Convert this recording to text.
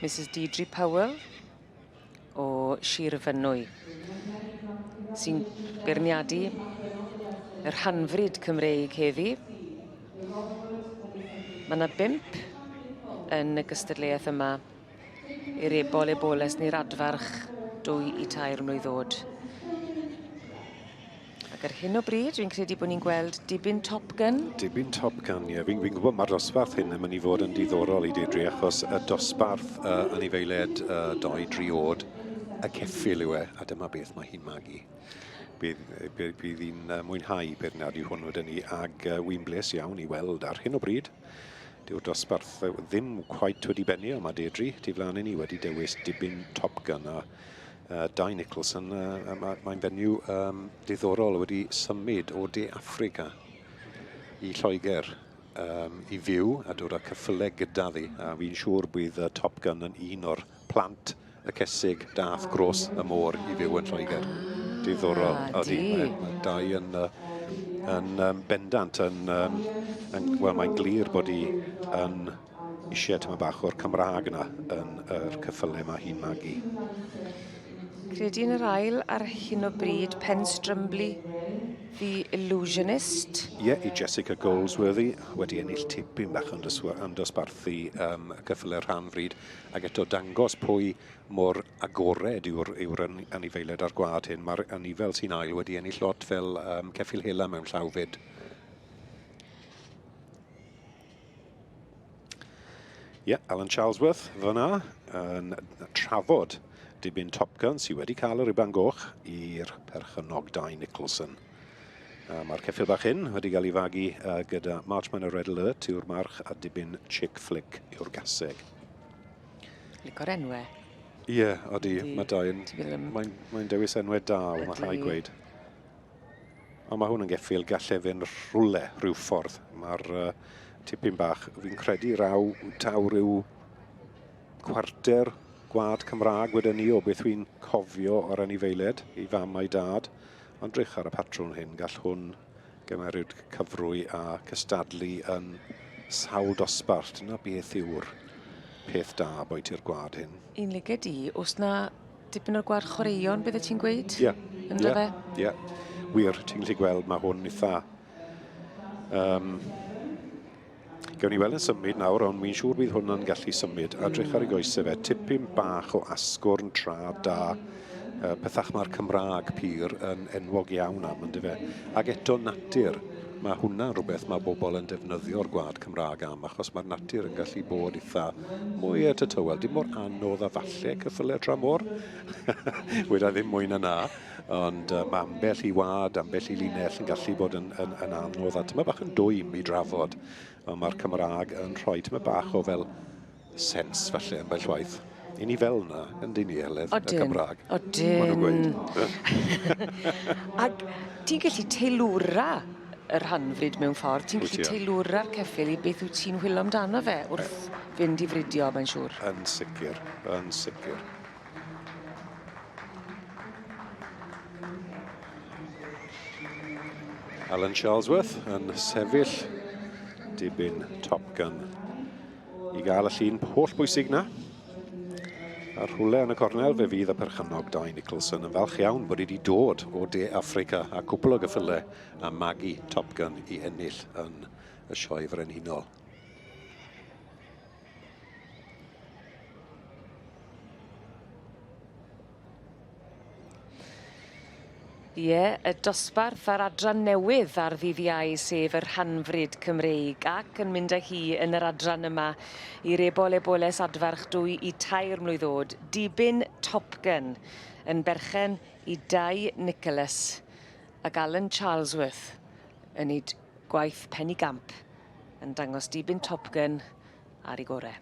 Mrs Deidre Powell o Sir Fynwy sy'n beirniadu y rhanfrid Cymreig heddi. Mae yna bump yn y gystadleuaeth yma i'r ebol eboles neu'r adfarch 2 i 3 mlwydd o'd. Ac ar hyn o bryd, dwi'n credu bod ni'n gweld dibyn Top Gun. Dibyn Top Gun, ie. Fi'n fi gwybod mae'r dosbarth hyn yn mynd i fod yn diddorol i Deirdre, achos y dosbarth uh, anifeiliaid uh, 2-3 oed, y ceffyl yw e, a dyma beth mae hi'n magu. Bydd, bydd, bydd hi'n mwynhau beirniadu hwn wedyn ni, ag uh, wy'n bles iawn i weld ar hyn o bryd. Dyw'r dosbarth ddim quite wedi bennu, ond mae Deirdre tu flaen i ni wedi dewis dibyn Top Gun, a Uh, Dai Nicholson, uh, mae'n mae fenyw um, diddorol wedi symud o De Affrica i Lloegr um, i fyw a dod â cyffyle gyda ddi. A fi'n siŵr bydd uh, Top Gun yn un o'r plant y cesig dath gros y môr i fyw yn Lloegr. Ah, diddorol. Odi, mae, mae Dai yn, uh, yn um, bendant, yn, um, yn, wel, mae'n glir bod hi yn eisiau tyma bach o'r Cymraeg yna yn yr cyffyle mae hi'n magu. Credu yn yr ail ar hyn o bryd, Pen Strumbley, The Illusionist. Ie, yeah, i Jessica Goldsworthy, wedi ennill tipyn bach yn, yn dosbarthu um, cyffyle rhan fryd, ac eto dangos pwy mor agored yw'r yw anifeiliaid a'r gwlad hyn. Mae'r anifel sy'n ail wedi ennill lot fel um, ceffyl hela mewn llaw fyd. Ie, yeah, Alan Charlesworth fyna yn trafod dibyn Top Gun sydd wedi cael y riban goch i'r perchennog Dai Nicholson. Mae'r ceffyl bach hyn wedi cael ei fagu uh, gyda March Minor Red Alert yw'r march a dibyn Chick Flick yw'r gaseg. Lico'r enwau. Ie, yeah, odi, mae Dai yn... Mae'n mae dewis enwau da, mae rhaid gweud. Ond mae hwn yn geffyl, gall e fynd rhywle, rhyw ffordd. Mae'r uh, tipyn bach, fi'n credu raw, taw rhyw cwarter gwlad Cymraeg wedyn ni o beth fi'n cofio o'r anifeiliaid i fam a'i dad. Ond drych ar y patrwn hyn, gall hwn gymeryd cyfrwy a cystadlu yn sawl dosbarth. Dyna beth yw'r peth da boiti'r gwlad hyn. Un lyged i, os na Dipyn o'r gwar chwaraeon, bydde ti'n gweud? Ie. Yeah. Ynddo yeah. fe? Ie. Yeah. Wir, ti'n gallu gweld mae hwn eitha... Um, Gawn ni weld yn symud nawr, ond mi'n siŵr bydd hwn yn gallu symud. A drych ar ei goesau fe, tipyn bach o asgwrn tra da. Uh, pethach mae'r Cymraeg pur yn enwog iawn am, ynddo fe. Ac eto natur, mae hwnna'n rhywbeth mae bobl yn defnyddio'r gwlad Cymraeg am, achos mae'r natur yn gallu bod eitha mwy at y tywel. Dim mor anodd a falle cyffyle tramor. Weda ddim mwy na na, ond uh, mae ambell i wad, ambell i linell yn gallu bod yn, yn, yn anodd a tyma bach yn dwym i drafod. Ond mae'r Cymraeg yn rhoi tyma bach o fel sens falle ambell waith. I ni fel yna, yndyn ni, Heledd, y Cymraeg. Odyn. Maen nhw'n gweud. Ac ti'n gallu teilwra y rhanfrid mewn ffordd, ti'n gallu teilwra'r ceffyl i beth wyt ti'n whilo amdano fe wrth fynd i fridio, mae'n siŵr. Yn sicr, yn sicr. Alan Charlesworth yn sefyll dibyn Top Gun i gael y llun holl bwysig na. A rhywle yn y cornel fe fydd y perchennog Dai Nicholson yn falch iawn bod wedi dod o De Affrica a cwpl o gyffyle a magu Top Gun i ennill yn y sioe frenhinol. Ie, y dosbarth a'r adran newydd ar ddydd Iau, sef y rhanfrid Cymreig, ac yn mynd â hi yn yr adran yma i'r Ebol Eboles Adfarch 2 i 3 mlwydd o'd, Dibyn Top Gun, yn berchen i Dai Nicholas ac Alan Charlesworth yn neud gwaith penigamp yn dangos Dibyn Top Gun ar ei gore.